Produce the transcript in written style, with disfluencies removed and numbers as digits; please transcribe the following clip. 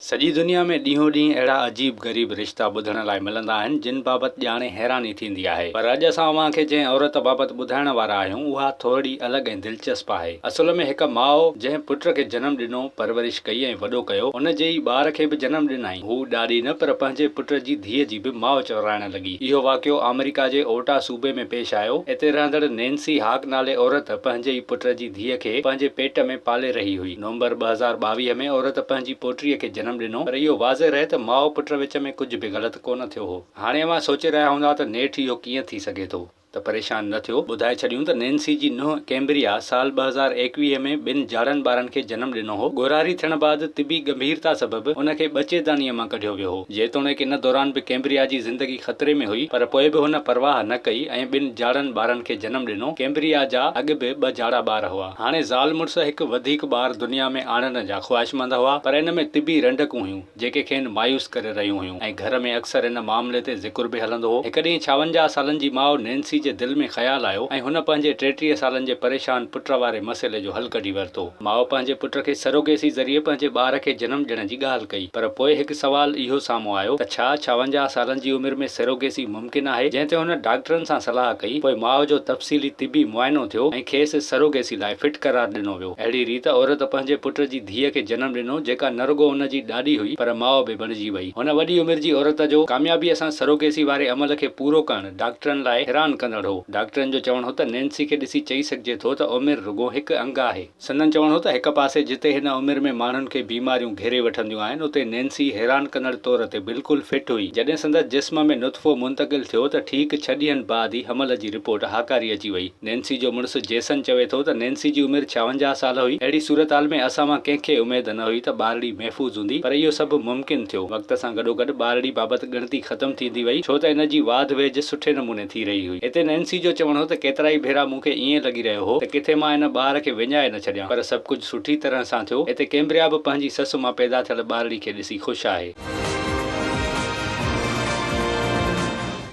سڄي دنيا ۾ ڏينهون ڏينهن اهڙا عجيب غريب رشتا ٻڌڻ لاء ملندا آهن جن بابت ڄاڻي حيراني ٿيندي آهي پر اڄ اسان اوهان کي جنهن عورت بابت ٻڌائڻ وارا آهيون اها ٿورڙي الڳ ۽ دلچسپ آهي. اصل ۾ هڪ ماء جنهن پٽ کي جنم ڏنو، پرورش ڪئي ۽ وڏو ڪيو ان جي ئي ٻار کي به جنم ڏنائين. هو ڏاڏي نه پر پنهنجي پٽ جي ڌيء جي به ماء چورائڻ لڳي. اهو واقعو آمريڪا جي اوٽا صوبي ۾ پيش آيو. اتي رهندڙ نينسي هاڪ نالي عورت پنهنجي ئي پٽ جي ڌيء کي پنهنجي پيٽ ۾ پالي رهي هئي. نومبر 2022 ۾ عورت پنهنجي پوٽريء کي جنم ڏنو پر اهو واضح رهي ته ماء پٽ وچ ۾ ڪجهه به غلط ڪونه ٿيو هو. هاڻي اوهان سوچي رهيا هوندا ته نيٺ اهو ڪيئن ٿي سگهي ٿو؟ ته پريشان نه ٿيو، ٻڌائي ڇڏيون ته نينسي جي نونهن ڪيمبريا سال 2021 ۾ ٻن جاڙن ٻارن کي جنم ڏنو هو. ڳورهاري ٿيڻ بعد طبي ڳنڀيرتا سبب ان کي ٻچيدانيء مان ڪڍيو ويو هو. جيتوڻيڪ ان دوران به ڪيمبريا جي زندگي خطري ۾ هئي پر پوء به هن پرواهه نه ڪئي ۽ ٻن جاڙن ٻارن کي جنم ڏنو. ڪيمبريا جا اڳ به ٻه جاڙا ٻار هئا. هاڻي زال مڙس هڪ وڌيڪ ٻار دنيا ۾ آڻڻ جا خواهشمند هئا پر ان ۾ طبي رنڊڪون هيون جيڪي کين مايوس ڪري رهيون هيون ۽ گهر ۾ اڪثر ان معاملي تي ذڪر به هلندو هو. هڪ ڏينهن ڇاونجاهه سالن جي ماء نينسي جي دل ۾ خيال آيو ۽ هن پنهنجي 33 سالن جي پريشان پٽ واري مسئلي جو حل ڪڍي ورتو. ماء پنهنجي پٽ کي سروگيسي ذريعي پنهنجي ٻار کي جنم ڏيڻ جي ڳالهه ڪئي پر پوء هڪ سوال اهو سامهون آيو ته ڇا 56 سالن جي عمر ۾ سروگيسي ممڪن آهي، جنهن تي هن ڊاڪٽرن سان صلاح ڪئي، پوء ماء جو تفصيلي طبي معائنو ٿيو ۽ کيس سروگيسي لاء فٽ قرار ڏنو ويو. اهڙي ريت عورت پنهنجي پٽ جي ڌيء کي جنم ڏنو، جيڪا نه رڳو ان جي ڏاڏي هئي، پر ماء به بڻجي وئي. هن وڏي عمر جي عورت جو ڪاميابيء سان سروگيسي واري عمل کي پورو ڪرڻ ڊاڪٽرن لاء حيران ڪندڙ هو. ڊاڪٽرن جو چوڻ هو ته نينسي کي ڏسي چئي سگهجي ٿو ته عمر رڳو هڪ انگ آهي. سندن چوڻ هو ته هڪ پاسي جتي هن عمر ۾ ماڻهن کي بيماريون گهيري وٺنديون آهن اتي نينسي حيران ڪندڙ طور تي بلڪل فٽ هئي. جڏهن سندس جسم ۾ نطفو منتقل ٿيو ته ٺيڪ ڇهه ڏينهن بعد ئي حمل جي رپورٽ هاڪاري اچي وئي. نينسي جو مڙس جيسن چوي ٿو ته نينسي جي عمر 56 سال هئي. اهڙي صورتحال ۾ اسان مان ڪنهن کي اميد نه هئي ته ٻارڙي محفوظ هوندي پر اهو سڀ ممڪن ٿيو. وقت سان گڏوگڏ ٻارڙي بابت ڳڻتي ختم ٿيندي وئي ڇو ته ان جي واڌ ويجهه سٺي نموني ٿي رهي هئي. هتي نينسي جو چوڻ هو ته ڪيترائي ڀيرا مون کي ائين لڳي رهيو هو ته ڪٿي مان ان ٻار کي وڃائي نه ڇڏيان پر سڀ ڪجهه سٺي طرح سان ٿيو. هتي ڪيمبريا به پنهنجي سس مان پيدا ٿيل ٻارڙي کي ڏسي خوش آهي.